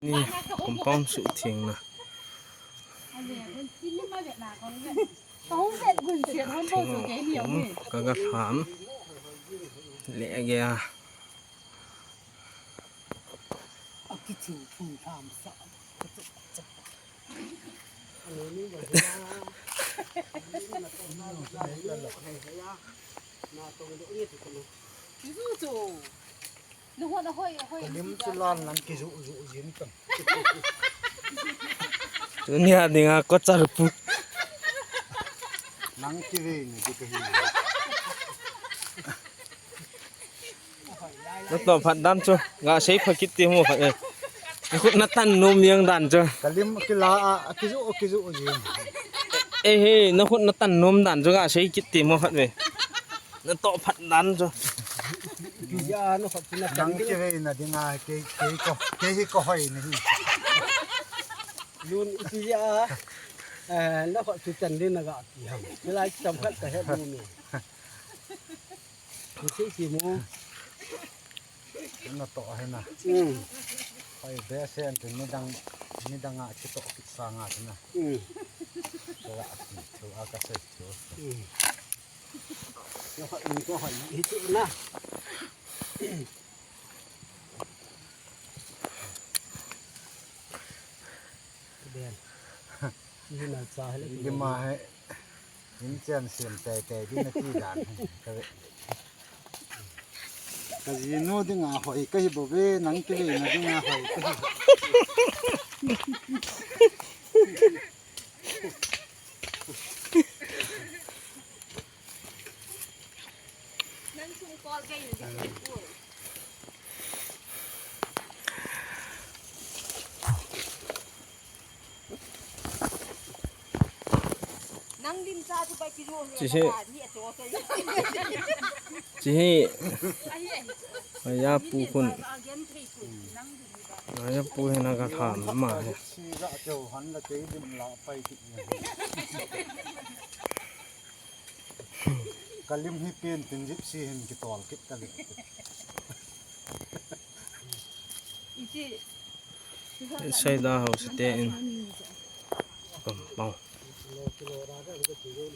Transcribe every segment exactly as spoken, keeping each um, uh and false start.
Ni compound suh thengna. Theng a um, ka ga tham. Le ge a. Lim chu lan lan kijuh juh jin tan. Tunia dinga ko char pu. Nang kivei na di kahi. Na toh phat dan chu, ga sei pha kit ti mo khat e. Na khut na tan nom jeng dan chu. Ka lim kila a, a kijuh, a kijuh jin. E he, na khut na tan nom dan chu ga sei kit ti mo khat ve. Na toh phat dan chu. Kija na khat chu na tan. Nang kivei na dinga kei, kei ko, kei hi ko hoi ni hi. Lun iti ja. Eh, na khat chu tan din na ga ki ham. Kilai cham khat ka he lu ni. Isi ki mu. Na toh he na. Hmm. Hoi be sen tu ni dang, ni dang a ki toh ki sa nga na. Hmm. Ka ga ki chu a ka sei chu. Hmm. Yo, hoi, ni ko hoi, hi chu na. Ben. Hi na cha hele. Lima he. Hin chen siam tai tai di na ti dan. Ka ve. Ka jinu dinga hoi ka hi bou ve, nang kivei na dinga hoi ka hi. Chi hi, chi hi, aya pu khun. Aya pu hi na ka tham ma hi. Ka lim hi pen tin jipsi hin kitol kit ta le. Inside the house te in compound.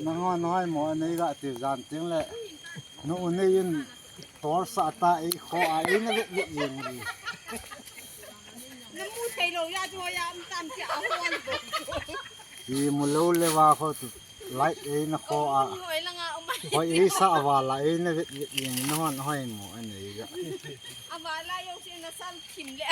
Nang hoi mo nei ga ti jan ting le. Nu nei in tor sa ta ei kho a ei na vet vet jeng ji. Na mu thei lou ya chu ya am tan ti a hon. Imu lou le va kho tu. Light ei na kho a. Hoi langa um ai. Hoi ei sa a va la ei na vet vet jeng na hon hoi mo a nei ga. A va la yo si na sal thim le.